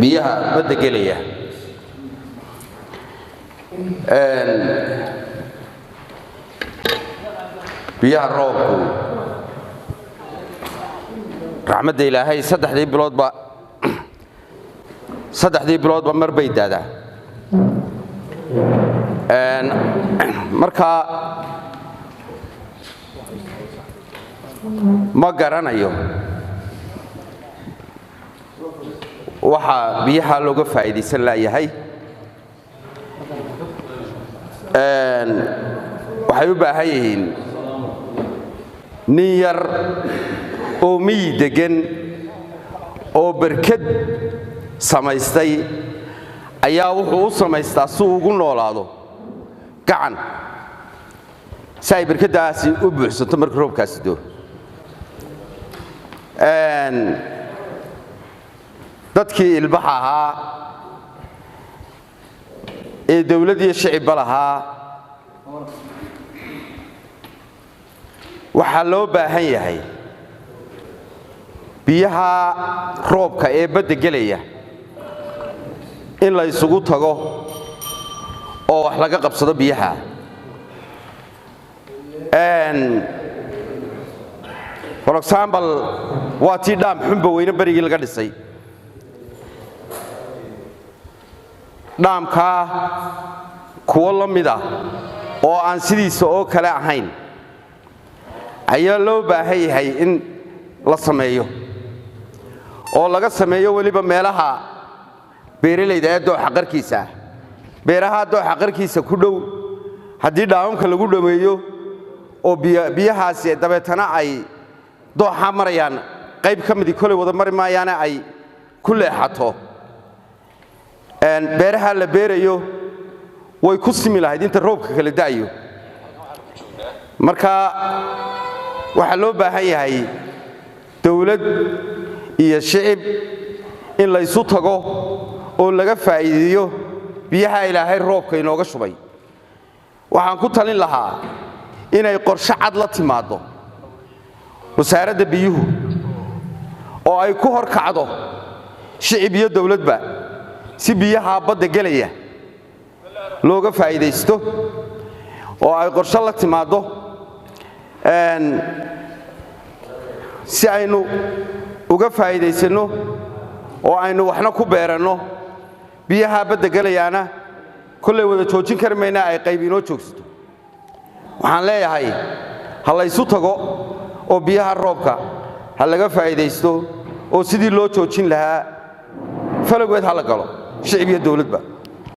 Biyaha badda gelaya, biyaha roobku, raxmadda Ilaahay, saddexdii biloodba mar bay daadaa. Markaa ma garanayo waxaa biyaha looga faa'iidaysan laayahay. Waxay u baahan yihiin nin yar oo miyi deggan oo berkad samaystay ayaa wuxuu u samaystaa si uu ugu noolaado gacan, si ay berkaddaasi u buuxsanto marka roobkaasi doo. Dadkii ilbaxa ahaa ee dawlad iyo shicibba lahaa, waxaa loo baahan yahay biyaha roobka ee badda gelaya in la isugu tago oo wax laga qabsado biyaha. For example, waa tii dhaam Xunba Weyne berigii laga dhisay. Dhaamkaa kuwo la mid ah oo aan sidiisa oo kale ahayn ayaa loo baahan yahay in la sameeyo, oo laga sameeyo weliba meelaha beeralayda ee dooxa qarkiisa ah. Beeraha dooxa qarkiisa ku dhow haddii dhaamamka lagu dhoweeyo oo biyahaasi dabeetana ay dooxa marayaan, qayb ka midii kolay wada mari maayaane, ay ku leexato beeraha la beerayo, way ku simi lahayd inta roobka kala da'ayo. Marka waxaa loo baahan yahay dawlad iyo shicib in laysu tago oo laga faa'iideeyo biyaha Ilaahay roobka inooga shubay. Waxaan ku talin lahaa inay qorshe cad la timaaddo wasaaradda biyuhu oo ay ku hor kacdo shicib iyo dawladba, si biyaha badda gelaya looga faa'iidaysto, oo ay qorshe la timaaddo si aynu uga faa'iidaysanno oo aynu waxna ku beeranno, biyaha badda gelayaana kollay wada joojin kari maynaa, ay qayb inoo joogsato. Waxaan leeyahay ha laysu tago oo biyaha roobka ha laga faa'iidaysto, oo sidii loo joojin lahaa falowgeed ha la galo, shicib iyo dawladba.